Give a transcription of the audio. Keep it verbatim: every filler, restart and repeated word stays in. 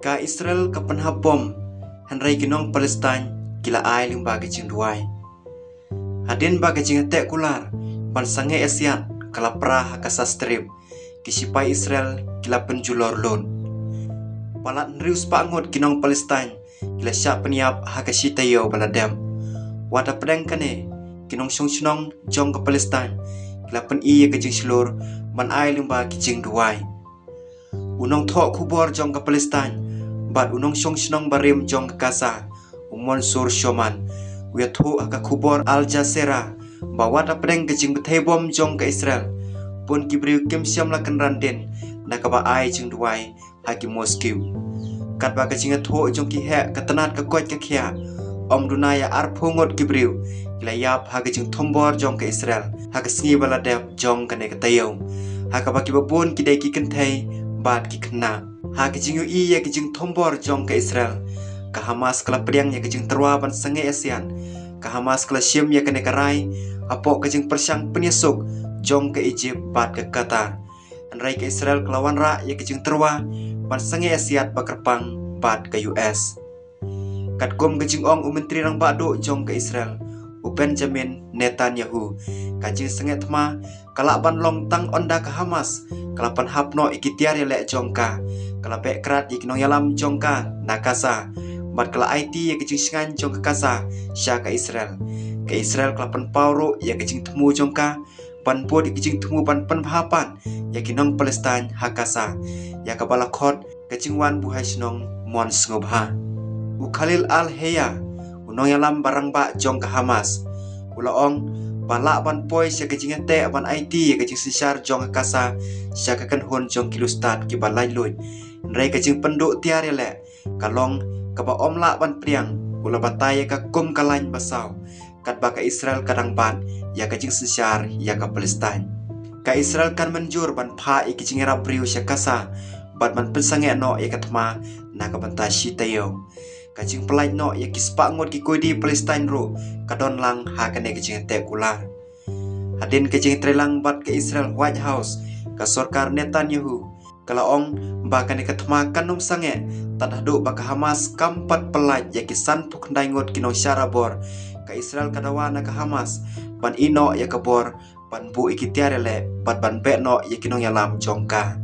Ka Israel ka pynhap bom, hynrei ki nong Palestine ki la ai lyngba ka jingduwai. Hadien ba ka jingteh kular ban sangeh ïasiat ka la pra ha Gaza Strip, ki sipai Israel ki la pynjulor lun. Palat hynriew spah ngut ki nong Palestine ki la shah pynïap ha ka shi taïew ba la dep. Wat hapdeng kane, ki nongshong shnong jong ka Palestine ki la pyni ïa ka jingshlur ban ai lyngba ki jingduwai. U nongthoh khubor jong ka Palestine bad u nongshong shnong barim jong ka Gaza, u Mansour Shoman, u ïathuh ha ka khubor Al Jazeera ba wat hapdeng ka jingbthei bom jong ka Israel, bun ki briew kim shym la kynran dien na kaba ai jingduwai ha ki mosque. Katba ka jingïathuh jong ki heh ka tnat ka koit ka khiah, ym duna ïa arphew ngut ki briew ki la ïap ha ka jingthombor jong ka Israel ha ka sngi ba la dep jong kane ka taïew, ha kaba kiba bun ki dei ki kynthei bad ki khynnah. Ha ka jingïohi ïa ka jingthombor jong ka Israel, ka Hamas ka la pdiang ïa ka jingtyrwa ban sangeh ïasiat. Ka Hamas ka la shim ïa kane ka rai hapoh ka jingpyrshang pynïasuk jong ka Egypt bad ka Qatar. Hynrei ka Israel ka la wanrah ïa ka jingtyrwa ban sangeh ïasiat ba kyrpang bad ka U S. Katkum ka jingong u Myntri Rangbah Duh jong ka Israel, u Benjamin Netanyahu, ka jingsangeh thma ka lah ban long tang ynda ka Hamas ka la pynhap noh ïa ki tiar ïaleh jong ka, ka la beh krad ïa ki nongïalam jong ka na Gaza, bad ka la aiti ïa ka jingshngaiñ jong ka Gaza sha ka Israel. Ka Israel ka la pynpaw ruh ïa ka jingthmu jong ka ban bud ïa ka jingthmu ban pynbha pat ïa ki nong Palestine ha Gaza, ïa kaba la khot ka jingwan buhai shnong mon sngewbha. U Khalil Al-Hayya, u nongïalam ba rangbah jong ka Hamas, u la ong ba lah ban poi sha ka jingïateh ban aiti ïa ka jingsynshar jong ka Gaza sha ka kynhun jong ki riewstad kiba laitluid, hynrei ka jingpynduh tiar ïaleh ka long kaba ym lah ban pdiang. U la batai ïa ka kum ka lain basaw, katba ka Israel ka dang bat ïa ka jingsynshar ïa ka Palestine. Ka Israel kan mynjur ban phah ïa ki jingïarap briew sha Gaza bad ban pynsangeh noh ïa ka thma na ka bynta shi taïew. Ka jingpyllait noh ïa ki spah ngut ki koidi Palestine ruh ka don lang ha kane ka jingteh kular. Hadien ka jingtreilang bad ka Israel White House, ka sorkar Netanyahu ka la ong ba kane ka thma kan ym sangeh tad haduh ba ka Hamas kam pat pyllait ïa ki sanphew khyndai ngut ki nongshah bor. Ka Israel ka dawa na ka Hamas ban ïeh noh ïa ka bor ban buh ïa ki tiar ïaleh bad ban beh noh ïa ki nongïalam jong ka.